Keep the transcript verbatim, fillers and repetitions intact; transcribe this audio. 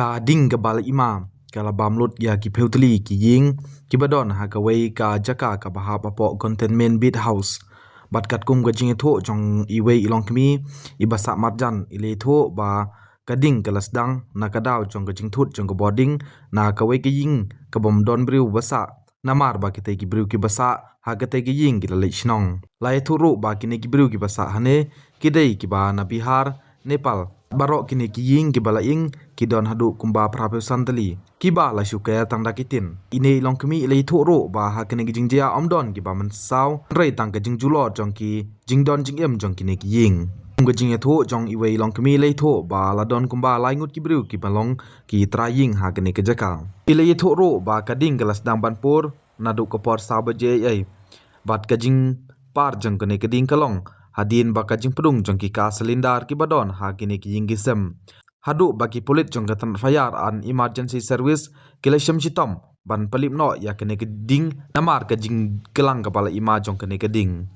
Ka ding kaba la ima ka la bam lut ïa ki phew tylli ki ïing kiba don ha kawei ka jaka kaba hap hapoh Containment Beat House. Bad katkum ka jingïathuh jong iwei i longkmie iba sah marjan, i la ïathuh ba ka ding ka la sdang na ka daw jong ka jingthut jong ka bording na kawei ka ïing kaba ym don briew ba sah, namar ba kitei ki briew kiba sah ha katei ka ïing ki la leit shnong. La ïathuh ruh ba kine ki briew kiba sah hangne ki dei kiba na Bihar, Nepal. Baroh kine ki ïing kiba la ing ki don haduh kumba phra phew san tylli, kiba la shu ker tang da ki tin. Ine i longkmie i la ïathuh ruh ba ha kine ki jingjia ym don kiba mynsaw, hynrei tang ka jingjulor jong ki jingdon jingim jong kine ki ïing. Kum ka jingïathuh jong iwei i longkmie, i la ïathuh ba la don kumba lai ngut ki briew kiba long ki trai ïing ha kane ka jaka. I la ïathuh ruh ba ka ding ka la sdang ban pur naduh ka por saw baje eiei. Bad ka jingpar jong kane ka ding ka long hadien ba ka jingpdung jong ki gas cylinder kiba don ha kine ki ïing ki sem, haduh ba ki pulit jong ka tnat Fire and Emergency Service ki la shim shitom ban pynlip noh ïa kane ka ding namar ka jingklang kaba la ima jong kane ka ding.